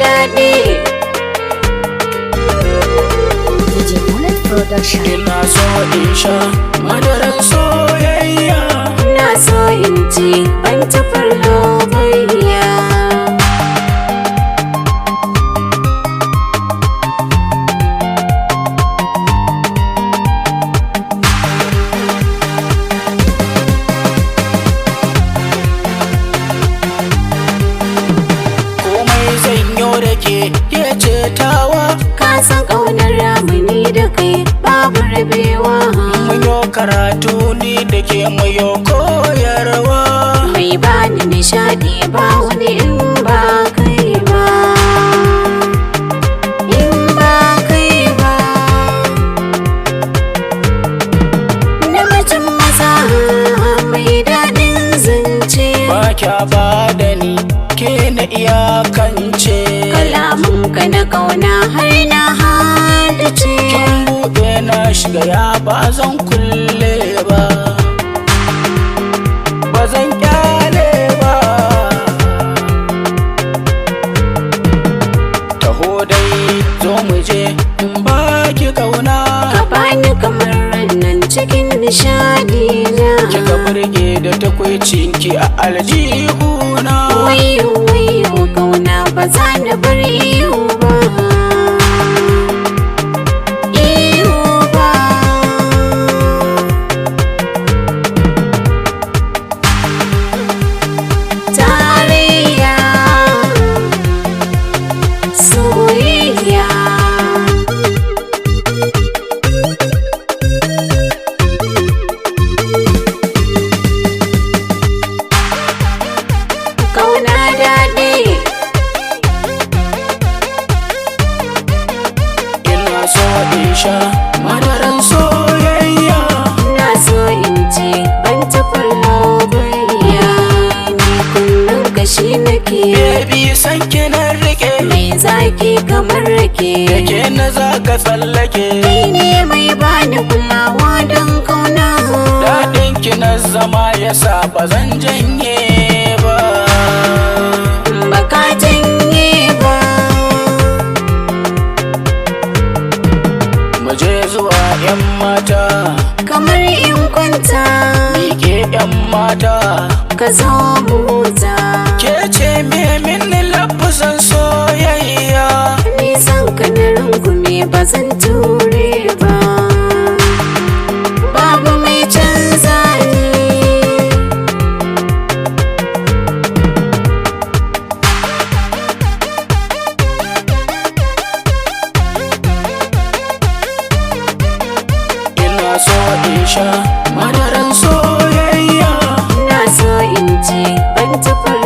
Daɗi. DJ Bullet Production. Ina so in sha madaran soyayya. Ina so in ci ban tafar lobayya. Komai zanyo da ke, ke ce tawa. Ka san ƙaunar ramuni da kai babu rabewa. Munyo karatu ni da ke muyo koyarwa. Mai bani nishaɗi ba wani in ba kai ba. In ba kai ba. Namijin maza mai daɗin zance. Ba kya ba da ni, ke na iyakance. Kalamunka na kauna har na haddace. Kin buɗe na shiga, ya ba zan kulle ba, ba zan kyale ba. Taho dai, zo mu je in baki kauna. Ka bani kamar rannan cikin nishadi na. Kika burge da takwicinki a aljihuna. Wayo wayo kauna, ba za na bar ihu ba. Ihu ba. Tarayya, soyayya. Kauna daɗi. Ina so in sha madaran soyayya. Ina so in ce ban tafar lobayya. Ni kullum kashi nake. Baby, san ki na rike. Mai zaki kamar rake. Da ke na zaka tsallake. Kai ne mai bani kulawa don kauna. Daɗin ki na zama yasa ba zan janye ba. Baka janye ba. Mu je zuwa 'yan mata. Kamar in kwanta. Miƙe 'yan mata. Ka zo mu huta. Ke ce min lafuzan soyayya. Nisan ka na rungume, ba zan ture ba. Babu mai canza ni. Ina so in sha madaran soyayya. Ina so in ce ban tafar